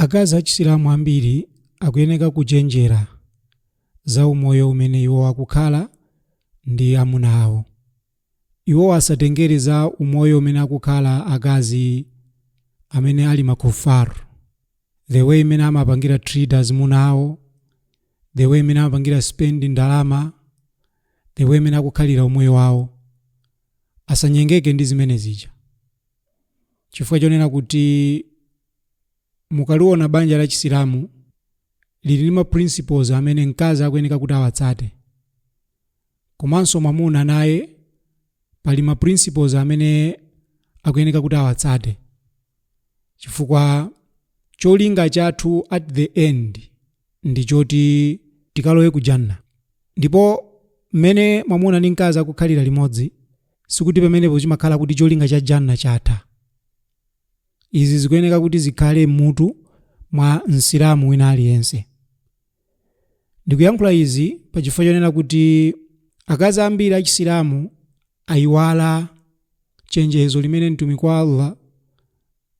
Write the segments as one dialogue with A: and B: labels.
A: Akazi achisilamu ambiri akuyeneka kuchenjera za umoyo umene iwo akukhala ndi amuna awo. Iwo asatengere za umoyo umene akukhala akazi amene ali makufar, the way imene amapangira treat azimuna awo, the way imene amapangira spend ndalama, the way imene akukhalira umoyo wawo. Asanyengeke ndi zimene zija, chifukwa chonena kuti mukaliona banja la Chisilamu lili ndi ma principles amene mkazi akuyeneka kuti awatsate, komanso mwamuna naye pali ma principles amene akuyeneka kuti awatsate, chifukwa cholinga chathu at the end ndi choti tikalowe ku Janna. Ndipo mmene mwamuna ndi mkazi akukhalira limodzi, sikuti pamenepo chimakhala kuti cholinga cha Janna chatha. Izi zikuyeneka kuti zikhale mutu mwa Msilamu wina aliyense. Ndikuyankhula izi pachifukwa chonena kuti akazi ambiri achisilamu ayiwala chenjezo limene Mtumiki wa Allah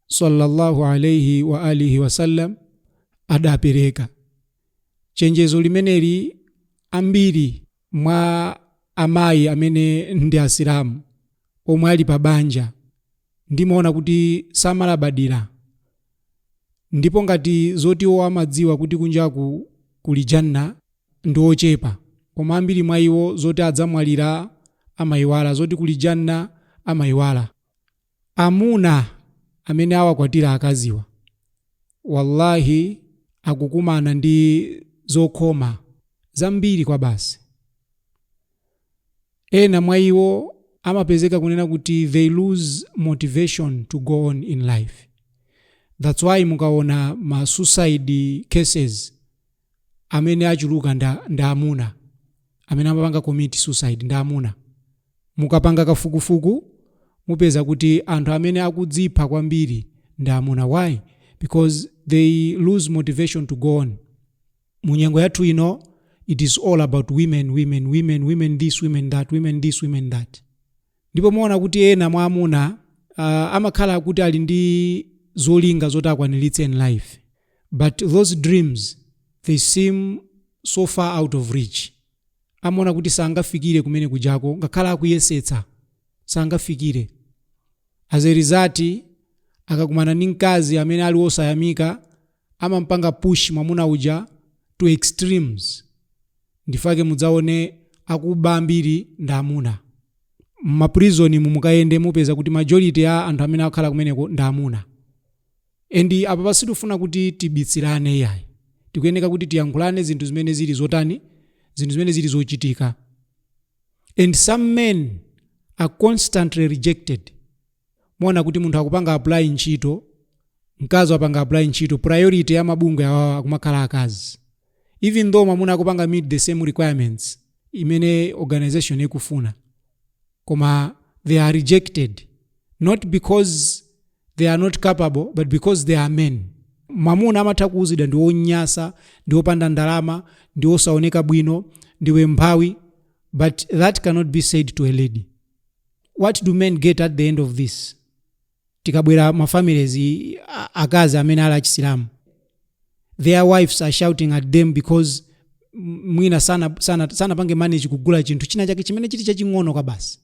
A: sallallahu alaihi wa alihi wasallam adapereka. Chenjezo limeneli, ambiri mwa amayi amene ndi Asilamu omwe ali pa banja ndimaona kuti samalabadira. Ndipo ngati zoti iwo amadziwa kuti kunjaku kuli Janna ndi ochepa, koma ambiri mwa iwo zoti adzamwalira amayiwala, zoti kuli Janna amayiwala. Amuna amene awakwatira akaziwa, wallahi, akukumana ndi zokhoma zambiri kwa basi. Ena mwa iwo amapezeka kunena kuti they lose motivation to go on in life. That's why mukaona ma suicide cases amene achuluka nda amuna. Amene amapanga commit suicide ndi amuna. Mukapanga kafukufuku mupeza kuti anthu amene akudzipha kwambiri ndi amuna. Why? Because they lose motivation to go on. Munyengo yathu ino, it is all about women, women, women, women this, women that, women this, women that. Ndipo muona kuti ena mwa amuna amakhala kuti ali ndi zolinga zoti akwaniritse in life, but those dreams, they seem so far out of reach. Amaona kuti sangafikire kumene kujako, ngakhale akuyesetsa sangafikire. As a result, akakumana ndi mkazi amene ali wosayamika, amampanga push mwamuna uja to extremes. Ndifake mudzaone akuba ambiri ndi amuna. Mma prison mukayende mupeza kuti majority ya anthu amene akhala kumeneko ndi amuna. And apa pasitifuna kuti tibitsirane, iyayi. Tikuyeneka kuti tiyankhulane zinthu zimene zili zotani, zinthu zimene zili zochitika. And some men are constantly rejected. Muona kuti munthu akupanga apply ntchito, mkazi wapanga apply ntchito, priority ya mabungwe awawa akumakhala akazi, even though mwamuna akupanga meet the same requirements imene organization ikufuna. Koma they are rejected not because they are not capable, but because they are men. Mwamuna amatha kuwuzidwa, "Ndi wonyasa, ndi wopanda ndalama, ndi wosaoneka bwino, ndiwe mphawi," but that cannot be said to a lady. What do men get at the end of this? Tikabwera ma families, akazi amene ali achisilamu, their wives are shouting at them because mwina sanapange manage kugula chinthu china chake chimene chili chaching'ono kabasi.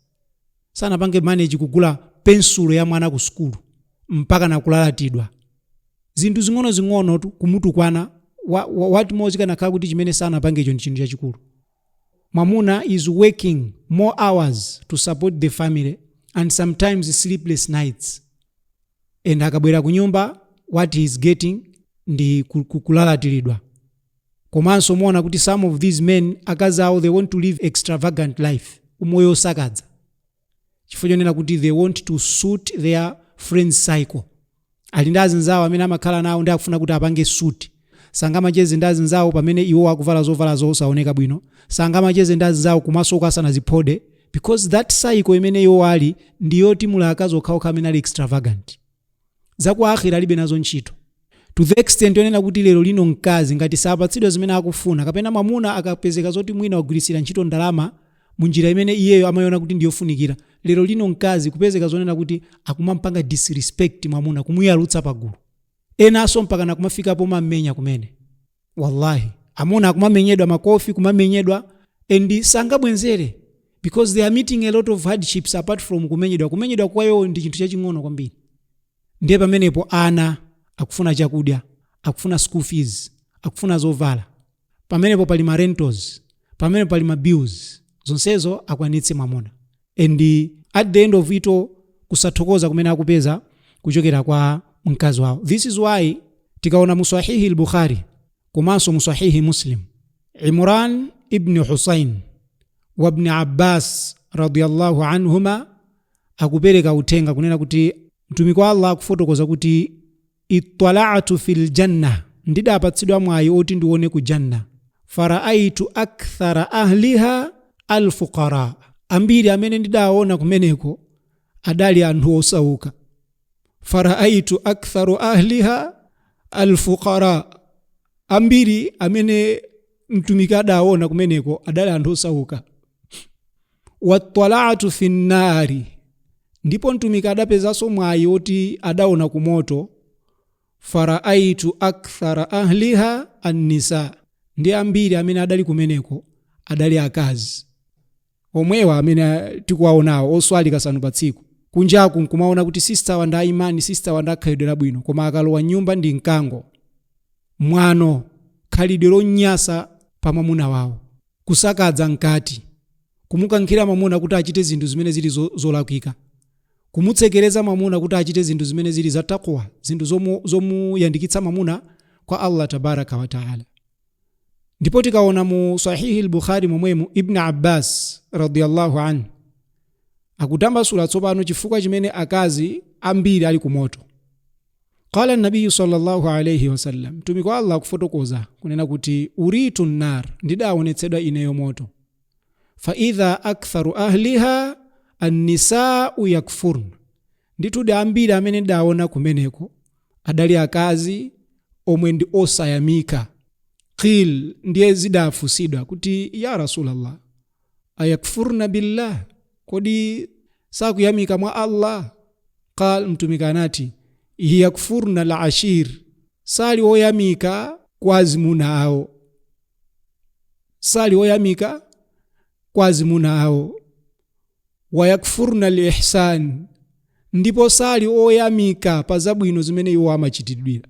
A: Sanapange manage kugula pensulo ya mwana ku sukulu, mpaka nakulalatidwa. Zinthu zing'ono-zing'ono tu kumutukwana. What more chikanakhala kuti chimene sanapangecho ndi chinthu chachikulu? Mwamuna is working more hours to support the family and sometimes sleepless nights, and akabwera ku nyumba, what he is getting ndi kulalatiridwa. Komanso muona kuti some of these men, akazi awo, they want to live extravagant life, umoyo osakadza, chifukwa chonena kuti they want to suit their friends cycle. Ali ndi azinzawo amene amakhala nawo ndi akufuna kuti apange suit. Sangamacheze ndi azinzawo pamene iwo akuvala zovala zosaoneka bwino. Sangamacheze ndi azinzawo kumaso asanaziphode, because that cycle imene iwo ali ndiyoti muli akazi okhaokha amene ali extravagant. Zaku akhira alibe nazo ntchito, to the extent yonena kuti lero lino mkazi ngati sapatsidwa zimene akufuna, kapena mwamuna akapezeka zoti mwina wagwiritsira ntchito ndalama munjira imene iyeyo amayiona kuti ndiyofunikira, lero lino mkazi kupezeka zonena kuti akumampanga disrespect mwamuna, kumuyalutsa pagulu. Enanso mpakana kumafikapo mamenya kumene. Wallahi, amuna akumamenyedwa makofi, kumamenyedwa, and sangabwenzere because they are meeting a lot of hardships apart from kumenyedwa. Kumenyedwa kwayo ndi chinthu chaching'ono kwambiri. Ndiye pamenepo ana akufuna chakudya, akufuna school fees, akufuna zovala, pamenepo pali ma rentals, pamenepo pali ma bills, zonsezo akwanitse mwamuna. And at the end of it all, kusathokoza kumene akupeza kuchokera kwa mkazi wawo. This is why tikaona mu Sahihi al-Bukhari komanso mu Sahihi Muslim, Imran ibni Husain wa Ibn Abbas radiyallahu anhuma akupereka uthenga kunena kuti mtumiki wa Allah akufotokoza kuti ittala'tu fil janna, ndidapatsidwa mwayi oti ndione ku janna, faraaitu akthara ahliha alfuqara, ambiri amene ndidaona kumeneko adali anthu osauka. Faraaitu aktharu ahliha alfuqara, ambiri amene mtumiki adaona kumeneko adali anthu osauka. Wattala'tu fi nnari, ndipo mtumiki adapezanso mwayi oti adaona kumoto, faraaitu akthara ahliha annisa, ndi ambiri amene adali kumeneko adali akazi omwewa amene tikuwaonawo oswali kasanu pa tsiku. Kunjaku nkumaona kuti sister wanda imani, sister wanda akhalidwe labwino, koma akalowa nyumba ndi mkango, mwano, khalidwe lonyasa pa mwamuna wawo, kusakadza mkati, kumukankhira mwamuna kuti achite zinthu zimene zili zolakwika, kumutsekereza mwamuna kuti achite zinthu zimene zili za taqwa, zinthu zomuyandikitsa mwamuna kwa Allah tabaraka wa taala. Ndipo tikaona mu Sahihi al-Bukhari momwemu, Ibn Abbas radiyallahu anhu akutambasula tsopano chifukwa chimene akazi ambiri ali kumoto. Qala nabiyu sallallahu alayhi wasallam, mtumiki wa Allah akufotokoza kunena kuti uritu nnar, ndidaonetsedwa ineyo moto, fa idha aktharu ahliha annisau yakfurn, ndithudi ambiri amene ndidaona kumeneko adali akazi omwe ndi osayamika. Qil, ndiye zidafusidwa kuti ya Rasulallah, ayakfurna billah, kodi sakuyamika mwa Allah? Qal, mtumiki anati yakfurna al-ashir, sali oyamika kwa azimuna awo, sali oyamika kwa azimuna awo. Wayakfurna al-ihsan, ndipo sali oyamika pa zabwino zimene iwo amachitidwira.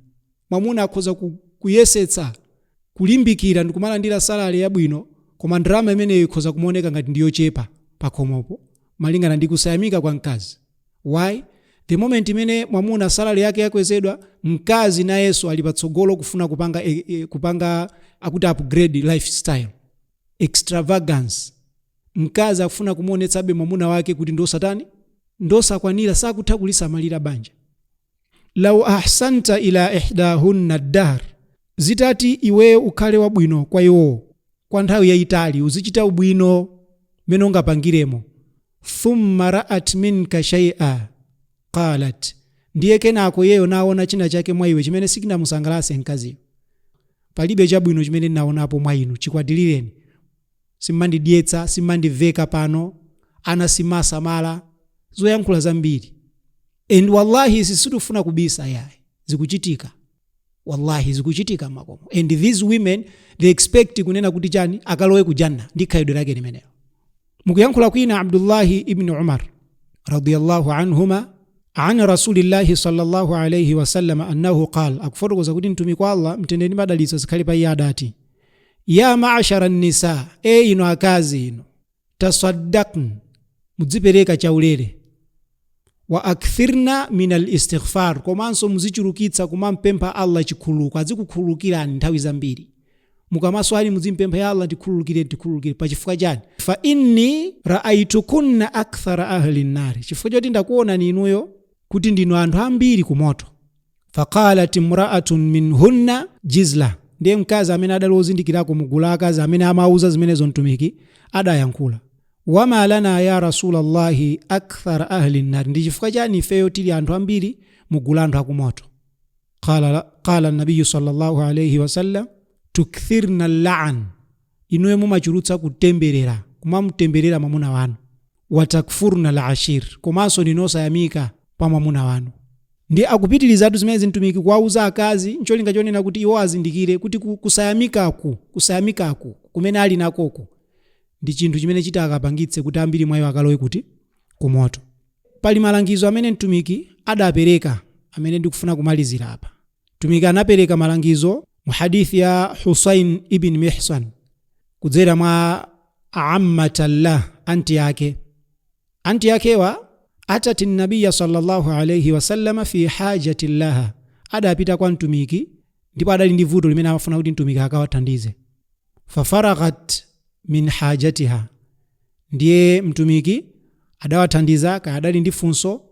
A: Mwamuna akhoza kuyesetsa kulimbikira ndikumalandira salary yabwino, koma ndalama imeneyo ikhoza kumaoneka ngati ndiyochepa pakhomopo malingana ndi kusayamika kwa mkazi. Why? The moment imene mwamuna salary yake yakwezedwa, mkazi nayenso ali patsogolo kufuna kupanga akuti upgrade lifestyle, extravagance. Mkazi akufuna kumuonetsabe mwamuna wake kuti ndosatani, ndosakwanira, sakutha kulisamalira banja. Law ahsanta ila ihdahunna dahr, zitati iweyo ukhale wabwino kwa iwowo kwa nthawi yayitali, uzichita ubwino mmene ungapangiremo, thumma ra'at minka shay'a qalat, ndiye kenako yeyo naona china chake mwa iwe chimene sikinamusangalatse mkaziyo. Palibe chabwino chimene ndinaonapo mwa inu chikwatilireni, simmandidyetsa, simmandiveka pano, ana simasamala, zoyankhula zambiri. And wallahi izi sitifuna kubisa yayi, zikuchitika, wallahi zikuchitika makomo. And these women, they expect kunena kuti chani, akalowe ku janna ndi khalidwe lake limenelo. Mukuyankhula kwina, Abdullahi ibn Umar radiyallahu anhuma an rasulillahi sallallahu alayhi wasallam annahu qal, akufotokoza kuti mtumiki wa Allah, mtendere ndi madalitso zikhale pa iye, adati ya ma'ashara nisa, e ino akazi ino, tasaddaqn, mudzipereka chaulere, wa akthirna min al-istighfar, komanso muzichulukitsa kumampempha Allah chikhululuko, azikukhululukirani nthawi zambiri. Mukamaswali muzimpempha, ya Allah ndikhululukire, ndikhululukire. Pachifukwa chani? Fa inni raaitukunna akthara ahli nnari, chifukwa choti ndakuonani inuyo kuti ndinu anthu ambiri kumoto. Faqalat imra'atun minhunna jizla, ndiye mkazi amene adali wozindikirako mugulu la akazi amene amauza zimenezo mtumiki adayankhula, wama lana ya rasulallahi akthara ahli nnari, ndi chifukwa chani ifeyo tili anthu ambiri mugulu anthu akumoto? Qala nabiyu sallallahu alayhi wasallam tukthirna la'an, inuyo mumachulutsa kutemberera, kumamutemberera mwamuna wanu, watakfurna al-ashir, komanso ndinu osayamika pa mwamuna wanu. Ndi akupitirizatu zimenezi Mtumiki kuwauza akazi ncholinga chonena kuti iwo azindikire kuti kusayamikaku, kusayamikaku kumene ali nakoku ndi chinthu chimene chitakapangitse kuti ambiri mwa iwo akalowe kuti? Kumoto. Pali malangizo amene Mtumiki adapereka amene ndikufuna kumalizira apa. Mtumiki anapereka malangizo mu hadith ya Husain ibn Mihsan kudzera mwa ammatallah, anti yake. Anti yakewa atati nabiya sallallahu alayhi wasallama fi hajati laha, adapita kwa Mtumiki ndipo adali ndi vuto limene amafuna kuti Mtumiki akawathandize. Fafaraghat min hajatiha, ndiye Mtumiki adawathandiza, kaya adali ndi funso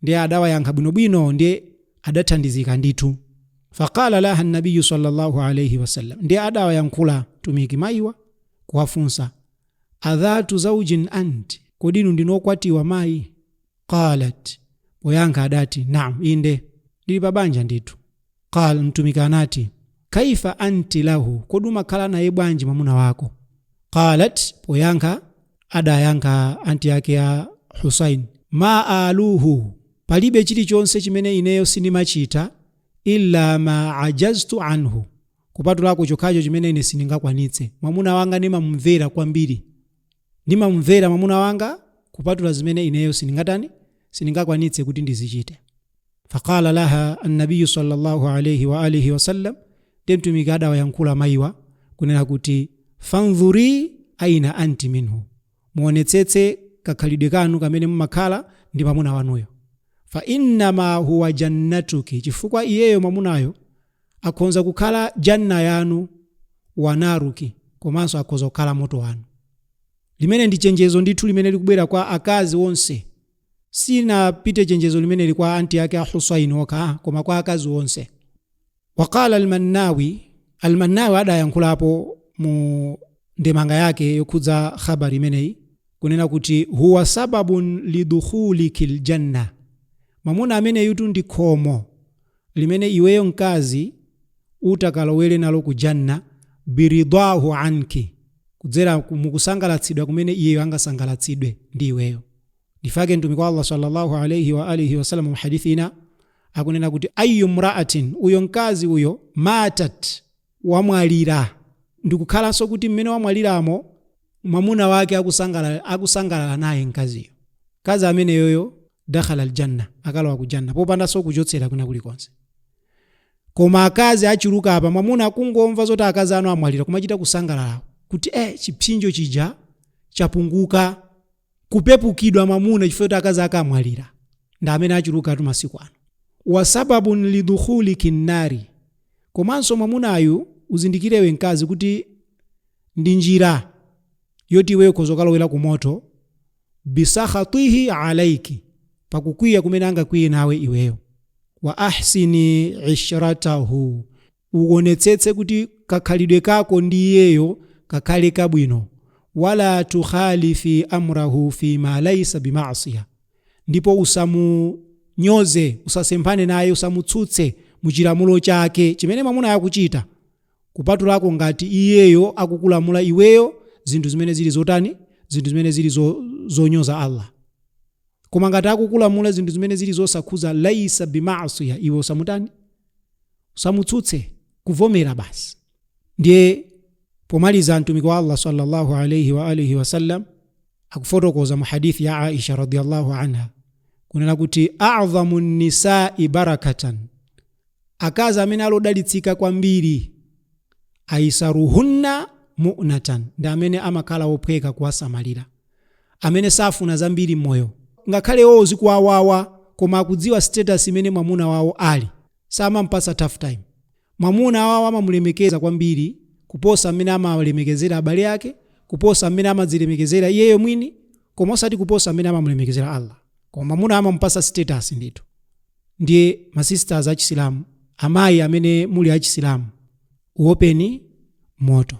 A: ndiye adawayankha bwinobwino, ndiye adathandizika ndithu. Faqala laha nabiyu sallallahu alayhi wasallam, ndiye adawayankhula Mtumiki mayiwa kuwafunsa, adhatu zaujin anti, kodi inu ndinu okwatiwa mayi? Qalat, poyankha adati naam, inde ndili pa banja ndithu. Qal, Mtumiki anati, kaifa anti lahu, kodi umakhala naye bwanji mwamuna wako? Qalat, poyankha adayankha anti yake ya Husain, ma aluhu, palibe chilichonse chimene ineyo sindimachita, illa ma ajaztu anhu, kupatulako chokhacho chimene ine sindingakwanitse. Mwamuna wanga ndimamumvera kwambiri, ndimamumvera mwamuna wanga kupatula zimene ineyo sindingatani, sindingakwanitse kuti ndizichite. Faqala laha annabiyu sallallahu alayhi wa alihi wasallam, ndiye Mtumiki adawayankhula mayiwa kunena kuti fandhuri aina anti minhu, muonetsetse kakhalidwe kanu kamene mumakhala ndi mwamuna wanuyo. Fa innama huwa jannatuki, chifukwa iyeyo mwamunayo akhonza kukhala janna yanu, wanaruki, komanso akhoza kukhala moto wanu. Limene ndi chenjezo ndithu limene likubwera kwa akazi onse. Sinapite chenjezo limeneli kwa anti ake a Husaini okha, koma kwa akazi onse. Waqala Almannawi, Almannawi adayankhulapo mu ndemanga yake yokhudza khabari imeneyi kunena kuti huwa sababun lidukhuliki ljanna, mwamuna ameneyutu ndi khomo limene iweyo mkazi utakalowere nalo ku janna, biridahu anki, kudzera mukusangalatsidwa kumene iyeyo angasangalatsidwe ndi iweyo. Ndifake Mtumiki wa Allah sallallahu alayhi wa alihi wasallam mu hadithi ina akunena kuti ayu mraatin, uyo mkazi uyo, matat, wamwalira, ndikukhalanso kuti mmene wamwaliramo mwamuna wake akusangalala naye mkaziyo, mkazi ameneyoyo dakhala aljanna, akalowa ku janna popandanso kuchotsera kwina kulikonse. Koma akazi achuluka apa, mwamuna akungomva zoti akazi anu amwalira kumachita kusangalala kuti chipsinjo chija chapunguka, kupepukidwa mwamuna chifukwa choti akazi ake amwalira, ndi amene achulukatu masiku ano. Wa sababun lidukhuliki nnari, komanso mwamunayu uzindikirewe mkazi kuti ndi njira yoti iweyo ukhoza kukalowera ku moto, bisakhatihi alaiki, pakukwiya kumene angakwiye nawe iweyo. Wa ahsini ishratahu, uonetsetse kuti kakhalidwe kako ndi iyeyo kakhale kabwino. Wala tukhalifi amrahu fima laisa bimasiya, ndipo usamunyoze, usasemphane naye, usamutsutse muchilamulo chake chimene mwamuna akuchita, kupatulako ngati iyeyo akukulamula iweyo zinthu zimene zili zotani, zinthu zimene zili zonyoza Allah. Koma ngati akukulamula zinthu zimene zili zosakhuza laisa bimasiya, iwe usamutani, usamutsutse, kuvomera basi. Ndiye pomaliza Mtumiki wa Allah sallallahu alayhi wa alihi wasallam akufotokoza mu hadithi ya Aisha radiyallahu anha kunena kuti a'dhamu nisai barakatan, akazi amene alodalitsika kwambiri, aisaruhunna mu'natan, ndi amene amakhala ophweka kuwasamalira, amene safuna zambiri m'moyo, ngakhale iwowo zikuwawawa, koma akudziwa status imene mwamuna wawo ali, samampasa tough time. Mwamuna wawo amamulemekeza kwambiri kuposa mmene amalemekezera abale ake, kuposa mmene amadzilemekezera iyeyo mwini, koma osati kuposa mmene amamulemekezera Allah. Koma mwamuna amamupasa status ndithu. Ndiye masisters achisilamu, amayi amene muli achisilamu, uopeni moto.